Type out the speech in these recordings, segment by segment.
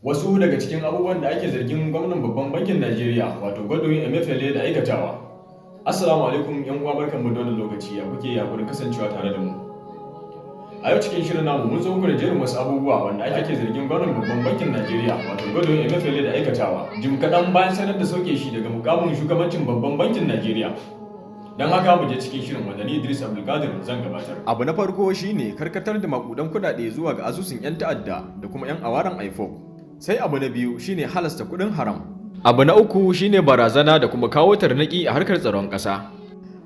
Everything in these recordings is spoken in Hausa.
Wasu daga cikin abubuwan da ake zargin gwamnan Babban Bankin Najeriya, wato Godwin Emefiele, da aikatawa. Assalamu alaikum yan uwa, barkanmu da wannan lokaci. Ya kuke, ya gurin kasancewa tare da mu? A yau cikin shirin namu mun zo muku da jerin wasu abubuwa wanda ake zargin gwamnan Babban Bankin Najeriya, wato Godwin Emefiele, da aikatawa jim kaɗan bayan sanar da sauke shi daga mukamin shugabancin Babban Bankin Najeriya. Don haka mu je cikin shirin, wanda ni Idris Abdulkadir zan gabatar. Abu na farko shine karkatar da makudan kudade zuwa ga asusun 'yan ta'adda da kuma 'yan awaren IPOB. Sai abu na biyu shine halasta kudin haram. Abu na uku shine barazana da kuma kawo tarnaki a harkar tsaron ƙasa.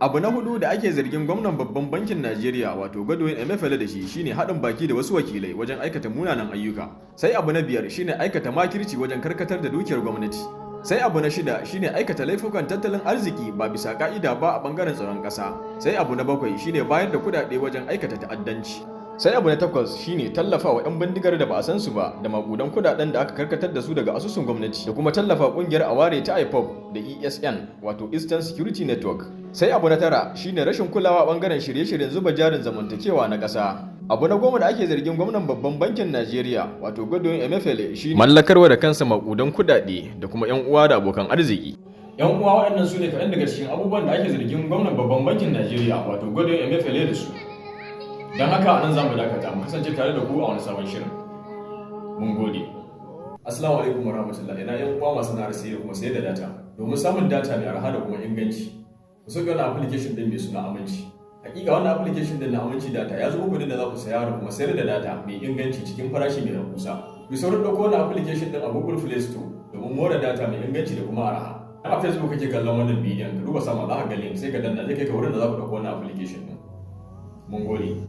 Abu na hudu da ake zargin gwamnan Babban Bankin Najeriya, wato Godwin Emefiele, da shi shine haɗin baki da wasu wakilai wajen aikata munanan ayyuka. Sai abu na biyar shine aikata makirci wajen karkatar da dukiyar gwamnati. Sai abu na shida shine aikata laifukan tattalin arziki ba bisa ka'ida ba a bangaren tsaron ƙasa. Sai abu na bakwai shine bayar da kudade wajen aikata ta'addanci. Sai abu na takwas shine tallafawa 'yan bindigar da ba a san su ba da makudan kudaden da aka karkatar da su daga asusun gwamnati, da kuma tallafa kungiyar aware ta IPOB da ESN, wato Eastern Security Network. Sai abu na tara shine rashin kulawa bangaren shirye-shiryen zuba jarin zamantakewa na ƙasa. Abu na 10 da ake zargin gwamnan Babban Bankin Najeriya, wato Godwin Emefiele, shine mallakarwa da kansa makudan kudade da kuma 'yan uwa da abokan arziki. Yan uwa, waɗannan su ne kaɗan daga cikin abubuwan da ake zargin gwamnan Babban Bankin Najeriya, wato Godwin Emefiele, da su. Don haka anan za mu dakata, mu kasance tare da ku a wani sabon shirin. Mun gode. Assalamu alaikum warahmatullahi. Ina yan uwa masu sana'ar saye da kuma sayar da data. Domin samun data mai arha da kuma inganci, ku sauke wannan application din mai suna Aminci. Hakika wannan application din na Aminci Data ya zo muku da za ku saya da kuma sayar da data mai inganci cikin farashi mai rahusa. Ku saurin ɗauko wannan application din a Google Play Store domin more data mai inganci da kuma arha. A Facebook kake kallon wannan bidiyon, ka duba sama, za ka ga link, sai ka danna, zai kai ka wurin da za ku ɗauko wannan application din. Mun gode.